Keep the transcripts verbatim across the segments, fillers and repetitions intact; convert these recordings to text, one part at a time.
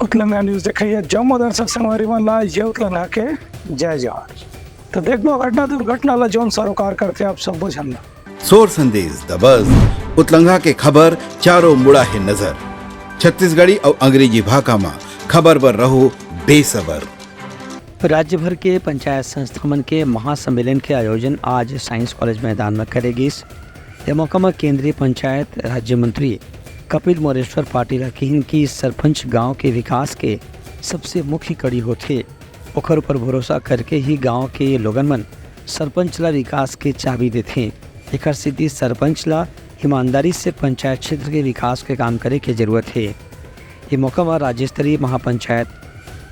उतलंगा news देखइया जम्मो दर्शक संगवारी मन ला ये उतलंगा के जय जोहार। तो देखबो घटना दुर्घटना ला जौन सरोकार करथे आप सब्बो झन ला। सोर संदेश दबस, उतलंगा के खबर चारों मुड़ा हे नजर। छत्तीसगढ़ी अउ अंग्रेजी भाखा मा खबर बर रहो बेसबर। राज्य भर के पंचायत संस्था मन के महासम्मेलन के आयोजन आज साइंस कॉलेज मैदान म करे गिस। ए मौका म केंद्रीय पंचायत राज्य मंत्री कपिल मोरेश्वर पाटिल ह किहिन कि सरपंच गांव के विकास के सबसे मुख्य कड़ी होथे। ओखर ऊपर भरोसा करके ही गांव के लोगन मन सरपंच ला विकास के चाबी देथे। एखर सेती सरपंच ला ईमानदारी से पंचायत क्षेत्र के विकास के काम करे के जरूरत हे। ये मौका म राज्य स्तरीय महापंचायत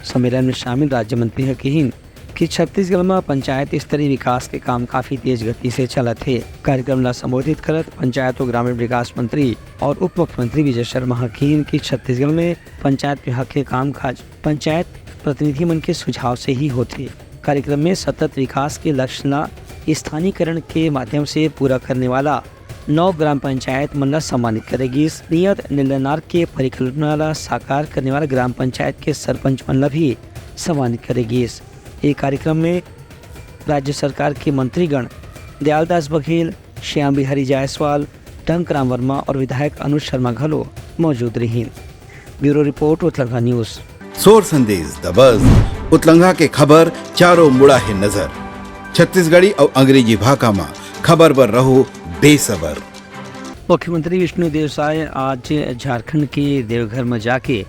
सम्मेलन में शामिल राज्य मंत्री ह किहिन कि छत्तीसगढ़ म पंचायत स्तरीय विकास के काम काफी तेज गति से चलत हे। कार्यक्रम ला संबोधित करत पंचायत अउ ग्रामीण विकास मंत्री और उप मुख्यमंत्री विजय शर्मा ह किहिन कि छत्तीसगढ़ में पंचायत विभाग के कामकाज पंचायत प्रतिनिधि मन के सुझाव से ही होथे। कार्यक्रम में सतत विकास के लक्ष्य ला स्थानीयकरण के माध्यम से पूरा करने वाला नौ ग्राम पंचायत मन ला सम्मानित करे गिस। नियत निर्णयनार के परिकल्पना ला साकार करने वाला ग्राम पंचायत के सरपंच मन ला भी सम्मानित करे गिस। ये कार्यक्रम में राज्य सरकार के मंत्रीगण दयालदास बघेल, श्याम बिहारी जायसवाल, टंकराम वर्मा और विधायक अनुज शर्मा घलो मौजूद रहिन। Bureau report, Utlanga news. सोर संदेश दबस, उतलंगा के खबर चारों मुड़ा हे नजर। छत्तीसगढ़ी अउ अंग्रेजी भाखा मा खबर बर रहो बेसबर। मुख्यमंत्री विष्णुदेव साय आज झारखंड के देवघर म जाके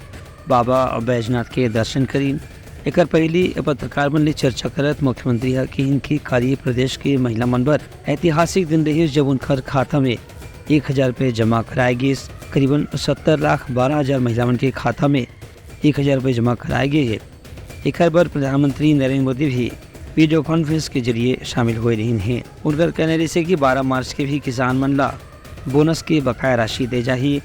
बाबा बैजनाथ के दर्शन करीन। एकर पहिली पत्रकार मन ले चर्चा करत मुख्यमंत्री ह किहिन कि काली प्रदेश के महिला मन बर ऐतिहासिक दिन रहिस, जब उनकर खाता में एक हजार रुपये जमा कराए गिस। करीबन सत्तर लाख बारह हजार महिला मन के खाता में एक हजार रुपये जमा कराए गे हे। एकर बर प्रधानमंत्री नरेंद्र मोदी भी वीडियो कॉन्फ्रेंस के जरिए शामिल होए रहिन हे। उनकर कहना रहिसे कि बारह मार्च के भी किसान मन ला बोनस के बकाया राशि दे जाही।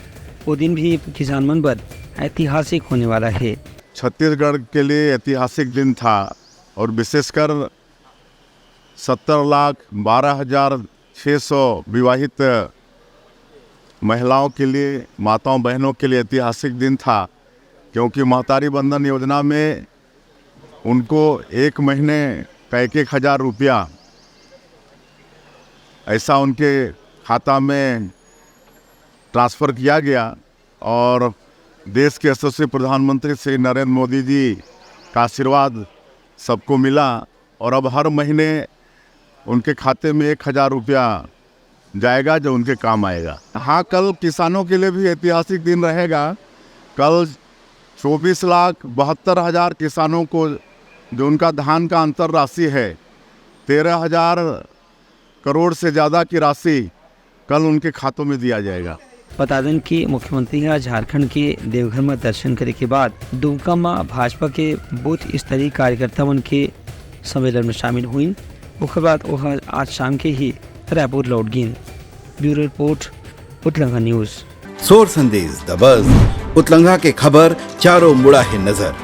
वो दिन भी किसान मन बर ऐतिहासिक होने वाला है। छत्तीसगढ़ के लिए ऐतिहासिक दिन था और विशेषकर सत्तर लाख बारह हजार छः सौ विवाहित महिलाओं के लिए, माताओं बहनों के लिए ऐतिहासिक दिन था, क्योंकि महतारी वंदन योजना में उनको एक महीने का एक एक हज़ार रुपया ऐसा उनके खाता में ट्रांसफ़र किया गया और देश के यशस्वी प्रधानमंत्री श्री नरेंद्र मोदी जी का आशीर्वाद सबको मिला और अब हर महीने उनके खाते में एक हज़ार रुपया जाएगा, जो उनके काम आएगा। हाँ, कल किसानों के लिए भी ऐतिहासिक दिन रहेगा। कल चौबीस लाख बहत्तर हज़ार किसानों को जो उनका धान का अंतर राशि है, तेरह हज़ार करोड़ से ज़्यादा की राशि कल उनके खातों में दिया जाएगा। बता दें कि मुख्यमंत्री ह झारखंड के देवघर म दर्शन करे के बाद दुमका म भाजपा के बूथ स्तरीय कार्यकर्ता मन के सम्मेलन में शामिल हुईन। ओकर बाद ओह आज शाम के ही रायपुर लौट गिन। Bureau report, Utlanga news. सोर संदेश दबस, उतलंगा के खबर चारों मुड़ा हे नजर।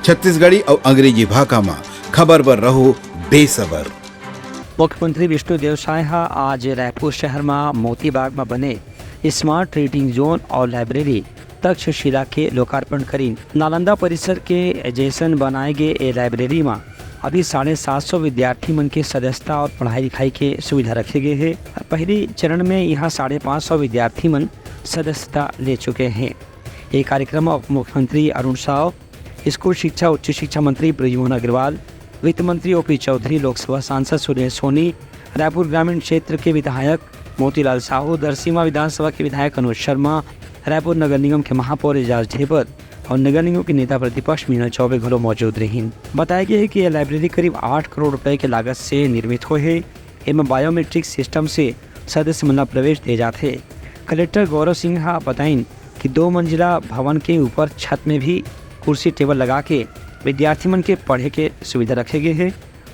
छत्तीसगढ़ी अउ अंग्रेजी भाखा म खबर बर रहो बेसबर। मुख्यमंत्री विष्णुदेव साय ह आज रायपुर शहर म मोती बाग म बने स्मार्ट रीडिंग जोन और लाइब्रेरी तक्षशिला के लोकार्पण करीन। नालंदा परिसर के जैसन बनाए गे ए लाइब्रेरी म अभी साढ़े सात सौ विद्यार्थी मन के सदस्यता और पढ़ाई लिखाई के सुविधा रखे गे हे। पहली चरण में यहाँ साढ़े पाँच सौ विद्यार्थी मन सदस्यता ले चुके हैं। ये कार्यक्रम म उप मुख्यमंत्री अरुण साव, स्कूल शिक्षा, उच्च शिक्षा मंत्री बृजमोहन अग्रवाल, वित्त मंत्री ओपी चौधरी, लोकसभा सांसद सुरेश सोनी, रायपुर ग्रामीण क्षेत्र के विधायक मोतीलाल साहू, दरसीमा विधानसभा के विधायक अनुज शर्मा, रायपुर नगर निगम के महापौर एजाज ढेबर और नगर निगम के नेता प्रतिपक्ष मीना चौबे घलो मौजूद रहिन। बताया गया है कि यह लाइब्रेरी करीब आठ करोड़ रुपए के लागत से निर्मित होए हे। एमा बायोमेट्रिक सिस्टम से सदस्य मन ला प्रवेश दे जाथे। कलेक्टर गौरव सिंह ह बताइन कि दो मंजिला भवन के ऊपर छत में भी कुर्सी टेबल लगा के विद्यार्थी मन के पढ़े के सुविधा रखे गे हे।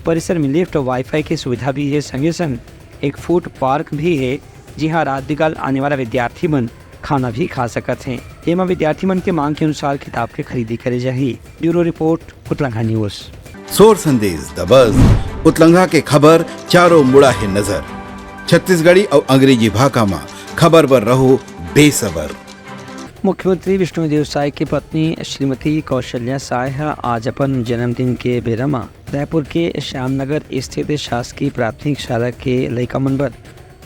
परिसर में लिफ्ट और वाईफाई के सुविधा भी हे। संगे संग एक फूड पार्क भी हे, जिहां रात बिकाल आने वाला विद्यार्थी मन खाना भी खा सकत हे। एमा विद्यार्थी मन के मांग के अनुसार किताब के खरीदी करे जाही। Bureau report, Utlanga news. सोर संदेश दबस, उतलंगा के खबर चारों मुड़ा हे नजर। छत्तीसगढ़ी अउ अंग्रेजी भाखा म खबर बर रहो बेसबर। मुख्यमंत्री विष्णुदेव साय के पत्नी श्रीमती कौशल्या साय ह आज अपन जन्मदिन के बेरा म रायपुर के श्याम नगर स्थित शासकीय प्राथमिक शाला के लइका मन बर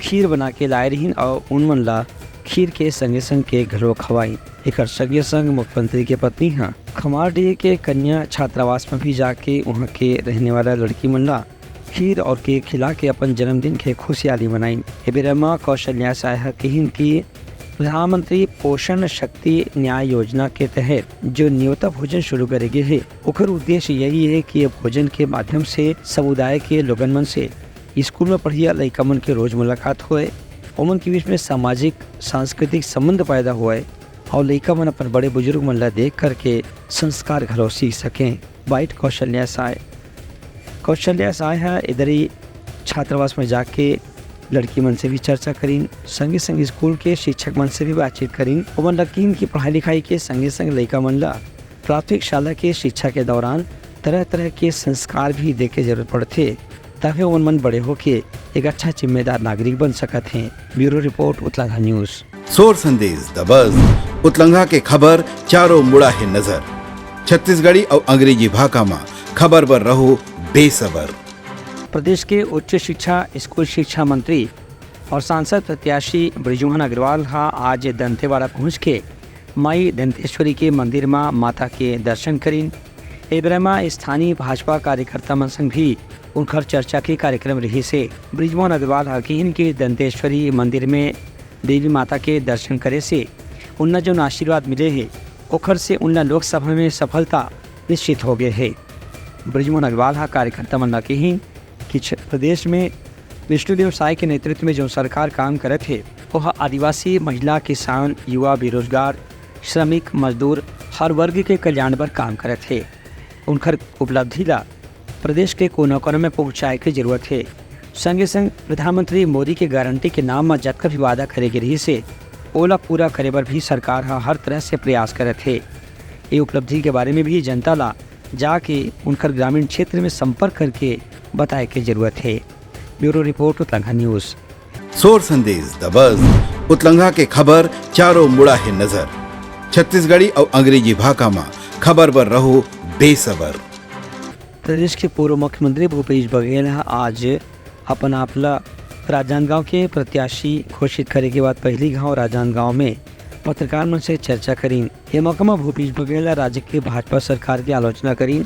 खीर बना के लाए रहिन अउ उन मन ला खीर के संगे संग केक घलो खवाइन। एकर संगे संग मुख्यमंत्री के पत्नी ह खमारडीह के कन्या छात्रावास म भी जाके उहां के रहने वाला लड़की मन ला खीर और केक खिला के अपन जन्मदिन के खुशियाली मनाइन। ए बेरा म कौशल्या साय ह कहिन कि प्रधानमंत्री पोषण शक्ति न्याय योजना के तहत जो न्योता भोजन शुरू करे गे हे, ओकर उद्देश्य यही हे कि ये भोजन के माध्यम से समुदाय के लोगन मन से स्कूल म पढ़इया लइका मन के रोज मुलाकात होय, ओमन के बीच में सामाजिक सांस्कृतिक संबंध पैदा होय और लइका मन अपन बड़े बुजुर्ग मन ला देख करके संस्कार घलो सीख सकें। बाइट कौशल्या साय। कौशल्या साय ह इधर ही छात्रावास में जाके लड़की मन से भी चर्चा करिन, संगे संग स्कूल के शिक्षक मन से भी बातचीत करिन। ओमन ला कहिन कि पढ़ाई लिखाई के संगे संग लइका मन ला प्राथमिक शाला के शिक्षा के दौरान तरह तरह के संस्कार भी देके जरूरत पड़थे, तभे ओमन मन बड़े होके एक अच्छा जिम्मेदार नागरिक बन सकत हें। Bureau report, Utlagha news. सोर संदेश दबस, उतलंघा के खबर चारों मुड़ा हे नजर। छत्तीसगढ़ी अउ अंग्रेजी भाखा म खबर बर रहो बेसबर। प्रदेश के उच्च शिक्षा, स्कूल शिक्षा मंत्री और सांसद प्रत्याशी बृजमोहन अग्रवाल ह आज दंतेवाड़ा पहुंच के माई दंतेश्वरी के मंदिर म माता के दर्शन करिन। ए बेरा म स्थानीय भाजपा कार्यकर्ता मन संग भी उनकर चर्चा के कार्यक्रम रहिस हे। बृजमोहन अग्रवाल ह किहिन कि दंतेश्वरी मंदिर में देवी माता के दर्शन करे से उनला जौन आशीर्वाद मिले हे, ओखर से उनला लोकसभा में सफलता निश्चित हो गए हे। बृजमोहन अग्रवाल ह कार्यकर्ता मन ला किहिन कि छ-, प्रदेश में विष्णुदेव साय के नेतृत्व में जो सरकार काम करत हे, ओह आदिवासी, महिला, किसान, युवा, बेरोजगार, श्रमिक, मजदूर, हर वर्ग के कल्याण बर काम करत हे। उनकर उपलब्धि ला प्रदेश के कोना-कोना में पहुंचाए के जरूरत हे। संगे संग प्रधानमंत्री मोदी के गारंटी के नाम म जतका भी वादा करे गे रहिस हे, ओला पूरा करे बर भी सरकार ह हर तरह से प्रयास करत हे। ए उपलब्धि के बारे में भी जनता ला जाके उनकर ग्रामीण क्षेत्र में संपर्क करके बताए के जरूरत हे। Bureau report, Utlangha news. सोर संदेश दबस, उतलंघा के खबर चारों मुड़ा हे नजर। छत्तीसगढ़ी अउ अंग्रेजी भाखा म खबर बर रहो बेसबर। प्रदेश के पूर्व मुख्यमंत्री भूपेश बघेल ह आज अपन आप ल राजनांदगांव के प्रत्याशी घोषित करे के बाद पहिली घांव राजनांदगांव में पत्रकार मन से चर्चा करिन। ये मौका म भूपेश बघेल ह राज्य के भाजपा सरकार के आलोचना करिन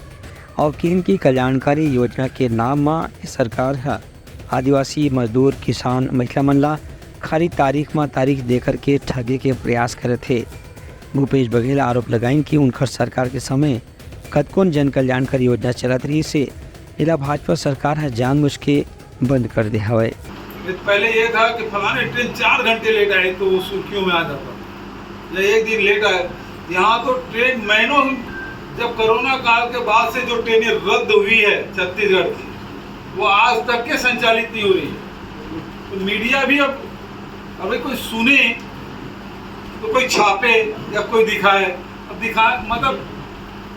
और किहिन कि कल्याणकारी योजना के नाम म ये सरकार ह आदिवासी, मजदूर, किसान, महिला मन ला खाली तारीख म तारीख देकर के ठगे के प्रयास करत हे। भूपेश बघेल आरोप लगाइन कि उनकर सरकार के समय कतकोन जन कल्याणकारी योजना चलत रहिस हे, एला भाजपा सरकार ह जानबूझ के बंद कर दे हवय। पहले ये था कि फलाने ट्रेन चार घंटे लेट आई तो वो सुर्खियों में आ जाता, या एक दिन लेट आए। यहाँ तो ट्रेन महीनों, जब कोरोना काल के बाद से जो ट्रेनें रद्द हुई है छत्तीसगढ़ की, वो आज तक के संचालित नहीं हो रही है। तो मीडिया भी अब, अभी कोई सुने तो कोई छापे या कोई दिखाए। अब दिखा, मतलब,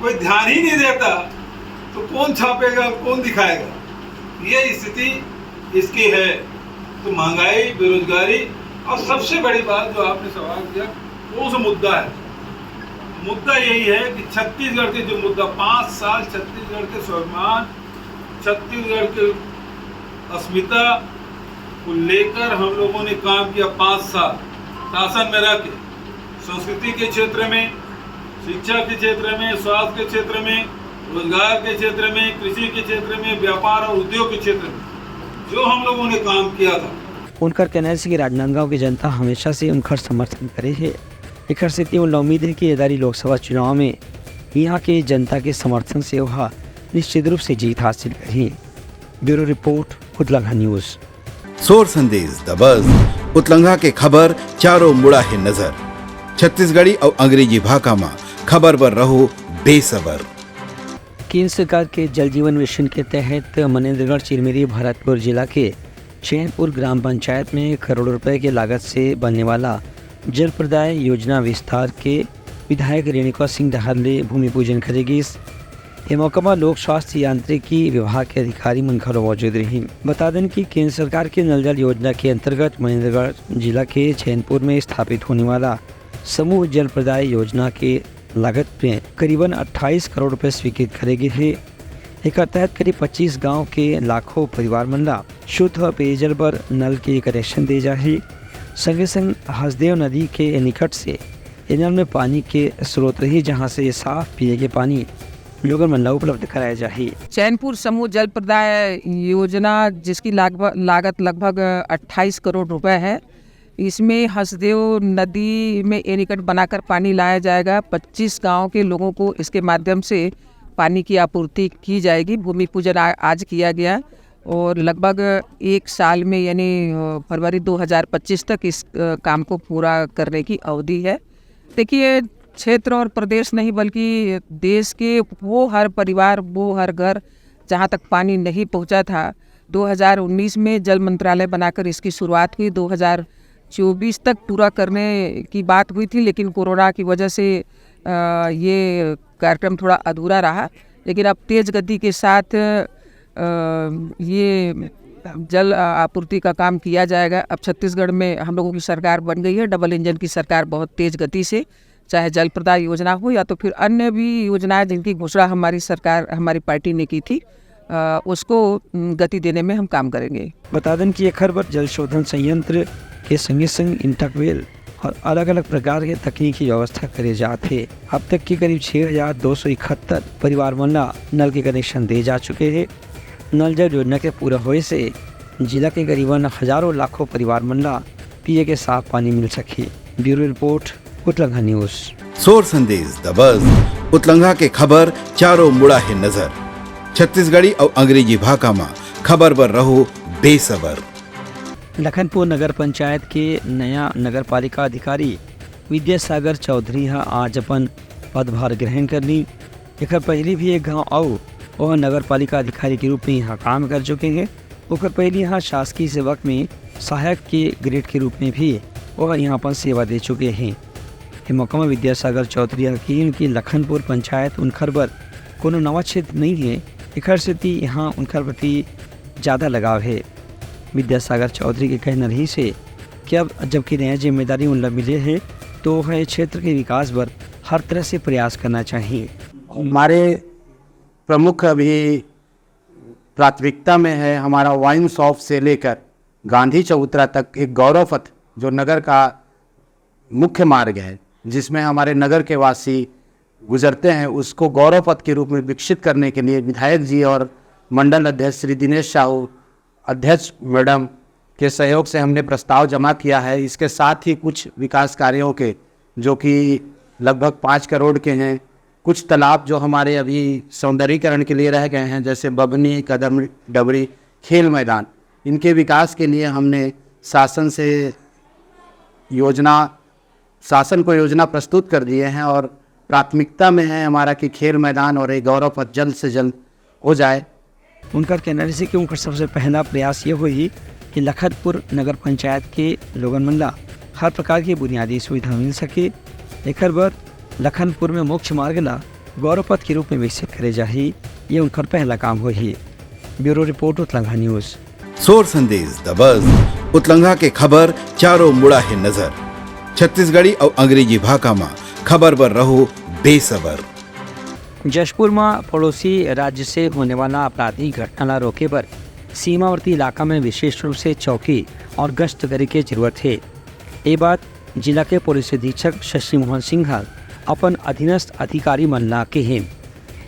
कोई ध्यान ही नहीं देता तो कौन छापेगा, कौन दिखाएगा? ये स्थिति इसकी है। तो महंगाई, बेरोजगारी और सबसे बड़ी बात जो आपने सवाल किया, कौन सा मुद्दा है? मुद्दा यही है कि छत्तीसगढ़ के जो मुद्दा, पाँच साल छत्तीसगढ़ के स्वाभिमान, छत्तीसगढ़ के अस्मिता को लेकर हम लोगों ने काम किया। पाँच साल शासन में रह के संस्कृति के क्षेत्र में, शिक्षा के क्षेत्र में, स्वास्थ्य के क्षेत्र में, रोजगार के क्षेत्र में, कृषि के क्षेत्र में, व्यापार और उद्योग के क्षेत्र में जो हम लोगों ने काम किया था। उनकर कहना है कि राजनांदगांव की जनता हमेशा से उनकर समर्थन करे हे। एकर सेती उनला उम्मीद हे कि एदारी लोकसभा चुनाव में इहां के जनता के समर्थन से ओहा निश्चित रूप से जीत हासिल करही। Bureau report, Utlangha news. सोर संदेश दबस, उतलंघा के खबर चारों मुड़ा हे नजर। छत्तीसगढ़ी अउ अंग्रेजी भाखा म खबर बर रहो बेसबर। केंद्र सरकार के जल जीवन मिशन के तहत मनेंद्रगढ़ चिरमिरी भरतपुर जिला के चैनपुर ग्राम पंचायत में करोड़ों रुपए के लागत से बनने वाला जल प्रदाय योजना विस्तार के विधायक रेणुका सिंह डहर ले भूमि पूजन करे गिस। ए मौका म लोक स्वास्थ्य यांत्रिकी विभाग के अधिकारी मन घलो मौजूद रहिन। बता देन कि केंद्र सरकार के नल जल योजना के अंतर्गत महेंद्रगढ़ जिला के चैनपुर में स्थापित होने वाला समूह जल प्रदाय योजना के लागत में करीबन अट्ठाईस करोड़ रुपए स्वीकृत करे गे हे। एकर तहत करीब पच्चीस गांव के लाखों परिवार मन ला शुद्ध पेयजल बर नल के कनेक्शन दे जाही। संगे संग हसदेव नदी के निकट से ये नल में पानी के स्रोत रही, जहां से ये साफ पिए के पानी लोगन मन ला उपलब्ध कराया जाही। चैनपुर समूह जल प्रदाय योजना, जिसकी लागभ-, लागत लगभग अट्ठाईस करोड़ रुपए है, इसमें हसदेव नदी में एनीकट बनाकर पानी लाया जाएगा। पच्चीस गांव के लोगों को इसके माध्यम से पानी की आपूर्ति की जाएगी। भूमि पूजन आ-, आज किया गया और लगभग एक साल में, यानी, अ, फरवरी दो हज़ार पच्चीस तक इस, अ, काम को पूरा करने की अवधि है। देखिए, क्षेत्र और प्रदेश नहीं, बल्कि देश के वो हर परिवार, वो हर घर, जहाँ तक पानी नहीं पहुँचा था, दो हज़ार उन्नीस में जल मंत्रालय बनाकर इसकी शुरुआत हुई। दो हज़ार चौबीस तक पूरा करने की बात हुई थी, लेकिन कोरोना की वजह से, अ, ये कार्यक्रम थोड़ा अधूरा रहा। लेकिन अब तेज गति के साथ, अ, ये जल, अ, आपूर्ति का काम किया जाएगा। अब छत्तीसगढ़ में हम लोगों की सरकार बन गई है, डबल इंजन की सरकार, बहुत तेज गति से, चाहे जल प्रदाय योजना हो या तो फिर अन्य भी योजनाएं जिनकी घोषणा हमारी सरकार, हमारी पार्टी ने की थी, अ, उसको, उम, गति देने में हम काम करेंगे। बता दें कि एखर बर जल शोधन संयंत्र के संगे संग इंटकवेल और अलग-अलग प्रकार के तकनीकी व्यवस्था करे जात हे। अब तक के करीब छह हज़ार दो सौ इकहत्तर परिवार मन ला नल के कनेक्शन दे जा चुके हे। नल जल योजना के पूरा होए से जिला के करीबन हजारों लाखों परिवार मन ला पिए के साफ पानी मिल सकही। Bureau report, Utlangha news. सोर संदेश दबस, उतलंघा के खबर चारों मुड़ा हे नजर। छत्तीसगढ़ी अउ अंग्रेजी भाखा म खबर बर रहो बेसबर। लखनपुर नगर पंचायत के नया नगर पालिका अधिकारी विद्यासागर चौधरी ह आज अपन पदभार ग्रहण कर ली। एकर पहिली भी एक घाव अउ ओह नगर पालिका अधिकारी के रूप में यहाँ काम कर चुके हैं। ओकर पहिली यहाँ शासकीय सेवक में सहायक के ग्रेड के रूप में भी ओह यहाँ अपन सेवा दे चुके हैं। ए मौका में विद्यासागर चौधरी ह कहिन कि लखनपुर पंचायत उनखर बर कोनो नवा क्षेत्र नहीं है, एकर सेती यहाँ उनखर प्रति ज़्यादा लगाव है। विद्यासागर चौधरी के कहना रहिस हे कि अब जबकि नया जिम्मेदारी उन ला मिले हे, तो ओह ए क्षेत्र के विकास बर हर तरह से प्रयास करना चाहिए। हमारे प्रमुख अभी प्राथमिकता में है हमारा वाइन शॉप से लेकर गांधी चबूतरा तक एक गौरव पथ, जो नगर का मुख्य मार्ग है, जिसमें हमारे नगर के वासी गुजरते हैं, उसको गौरव पथ के रूप में विकसित करने के लिए विधायक जी और मंडल अध्यक्ष श्री दिनेश साहू, अध्यक्ष मैडम के सहयोग से हमने प्रस्ताव जमा किया है। इसके साथ ही कुछ विकास कार्यों के, जो कि लगभग पाँच करोड़ के हैं, कुछ तालाब जो हमारे अभी सौंदर्यीकरण के लिए रह गए हैं, जैसे बभनी, कदम डबरी, खेल मैदान, इनके विकास के लिए हमने शासन से योजना, शासन को योजना प्रस्तुत कर दिए हैं और प्राथमिकता में है हमारा कि खेल मैदान और एक गौरव पथ जल्द से जल्द हो जाए। उनकर कहना रहिस कि उनकर सबसे पहला प्रयास ये होही कि लखनपुर नगर पंचायत के लोगन मन ला हर प्रकार की बुनियादी सुविधा मिल सके। एकर बर लखनपुर में मुख्य मार्ग ला गौरव पथ के रूप में विकसित करे जाही। ये उनकर पहला काम होही। Bureau report, Utlangha news. सोर संदेश दबस, उतलंघा के खबर चारों मुड़ा हे नजर। छत्तीसगढ़ी अउ अंग्रेजी भाखा म खबर बर रहो बेसबर। जशपुर म पड़ोसी राज्य से होने वाला आपराधिक घटना ला रोके बर सीमावर्ती इलाका में विशेष रूप से चौकी और गश्त करे के जरूरत हे। ये बात जिला के पुलिस अधीक्षक शशि मोहन सिंह ह अपन अधीनस्थ अधिकारी मन ला कहे।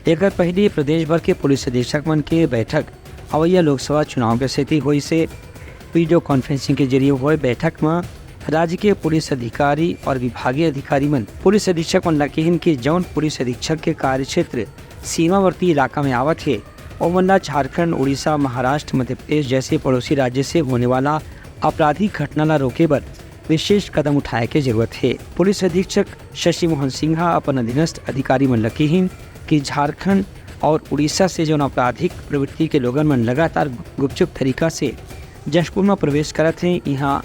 एकर पहिली प्रदेश भर के पुलिस अधीक्षक मन के बैठक अवइया लोकसभा चुनाव के सेती होइस हे। वीडियो कॉन्फ्रेंसिंग के जरिए होए बैठक म राज्य के पुलिस अधिकारी और विभागीय अधिकारी मन पुलिस अधीक्षक मन ला कहिन कि जौन पुलिस अधीक्षक के कार्यक्षेत्र सीमावर्ती इलाका में आवत हे, ओमन ला झारखंड, उड़ीसा, महाराष्ट्र, मध्य प्रदेश जैसे पड़ोसी राज्य से होने वाला आपराधिक घटना ला रोके बर विशेष कदम उठाए के जरूरत हे। पुलिस अधीक्षक शशि मोहन सिंह ह अपन अधीनस्थ अधिकारी मन ल किहिन कि झारखंड और उड़ीसा से जौन आपराधिक प्रवृत्ति के लोगन मन लगातार गुपचुप तरीका से जशपुर म प्रवेश करत हे, इहाँ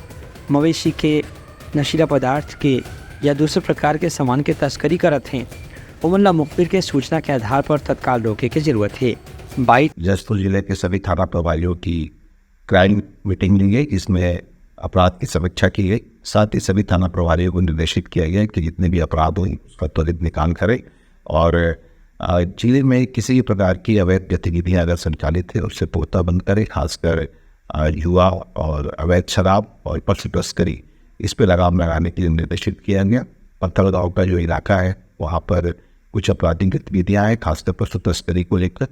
मवेशी के, नशीला पदार्थ के या दूसरे प्रकार के सामान के तस्करी करत हे, ओमन ला मुखबिर के सूचना के आधार पर तत्काल रोके के जरूरत हे। बाईट। जशपुर जिले के सभी थाना प्रभारियों की क्राइम मीटिंग ली गई, जिसमें अपराध की समीक्षा की गई। साथ ही सभी थाना प्रभारियों को निर्देशित किया गया है कि जितने भी अपराध हुए, उसका त्वरित निकाल करें और अ, जिले में किसी भी प्रकार की अवैध गतिविधियां अगर संचालित है, उससे पुख्ता बंद करें। खासकर अ, जुआ और अवैध शराब और पशु तस्करी, इस पर लगाम लगाने के लिए निर्देशित किया गया। पत्थलगांव का जो इलाका है, वहाँ पर कुछ आपराधिक गतिविधियां हैं, खासकर पशु तस्करी को लेकर।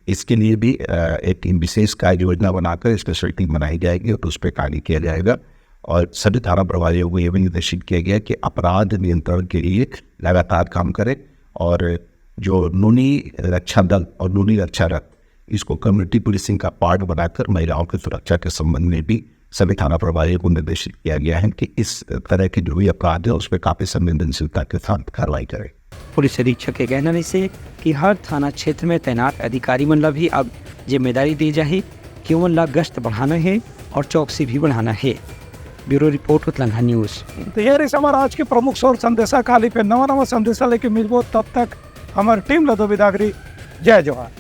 इसके लिए भी अ, एक विशेष कार्य योजना बनाकर स्पेशल टीम बनाई जाएगी और उस पर कार्य किया जाएगा। और सभी थाना प्रभारियों को ये भी निर्देशित किया गया कि अपराध नियंत्रण के लिए लगातार काम करें और जो नूनी रक्षा दल और नूनी रक्षा रथ, इसको कम्युनिटी पुलिसिंग का पार्ट बनाकर महिलाओं की सुरक्षा के संबंध में भी सभी थाना प्रभारियों को निर्देशित किया गया है कि इस तरह के जो भी अपराध है, उस पर काफी संवेदनशीलता के साथ कार्रवाई करें। पुलिस अधीक्षक के कहना हे कि हर थाना क्षेत्र में तैनात अधिकारी मन ला भी अब जिम्मेदारी दी जाही कि ओमन ला गश्त बढ़ाना हे और चौकसी भी बढ़ाना हे। Bureau report, Utlangha news. तो ये रही हमारा आज के प्रमुख शोर संदेशा। काली पे नवा नवा संदेशा लेके मिलबो, तब तक हमारी टीम ला दो बिदागरी। जय जोहार।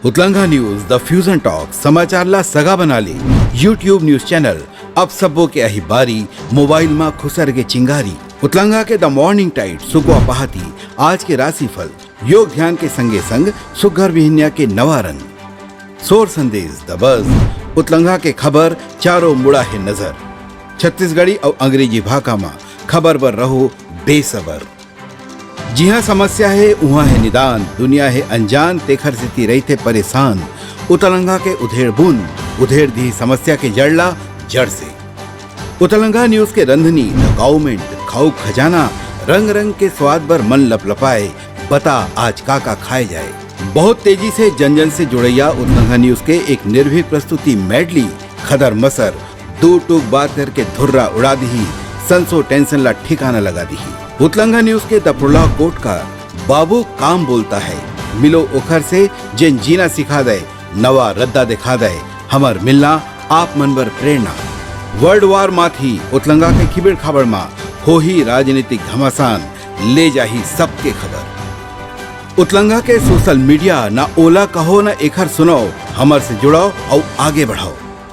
उतलंघा न्यूज, द फ्यूजन टॉक, समाचार ला सगा बना ले। YouTube न्यूज चैनल, अब सबो के अही बारी, मोबाइल मा खुसर के चिंगारी। उतलंघा के द मॉर्निंग टाइड, सुकवा पहाती, आज के राशिफल, योग ध्यान के संगे संग सुघर बिहनिया के नवा रंग। सोर संदेश, द बज, उतलंघा के खबर, चारों मुड़ा हे नजर। छत्तीसगढ़ी अउ अंग्रेजी भाखा मा खबर बर रहो बेसबर। जिहाँ समस्या हे, उहाँ हे निदान, दुनिया हे अनजान, तेखर सेती रहिथे परेशान। उतलंघा के उधेड़ बुन, उधेड़ दिही समस्या के जड़ ला जड़ से। उतलंघा न्यूज के रंधनी, द काउमेंट, खाऊ खजाना, रंग रंग के स्वाद बर मन लपलपाए, बता आज का का खाए जाए। बहुत तेजी से जन जन से जुड़ैया उतलंघा न्यूज के एक निर्भीक प्रस्तुति मेडली, खदर मसर, दो टूक बात करके धुर्रा उड़ा दिही, संसो टेंशन ला ठिकाना लगा दिही। उतलंघा न्यूज के दफुड़ला कोट का बाबू काम बोलता है, मिलो ओखर से जेन जीना सिखा दे, नवा रद्दा दिखा दे, हमर मिलना आप मन बर प्रेरणा। वर्ल्ड वार माथी उतलंघा के खिबेड़ खाबड़ मा होही राजनीतिक घमासान, ले जाही सबके खबर। उतलंघा के सोशल मीडिया, ना ओला कहो ना एखर सुनाओ, हमर से जुड़ाओ अउ आगे बढ़ाओ।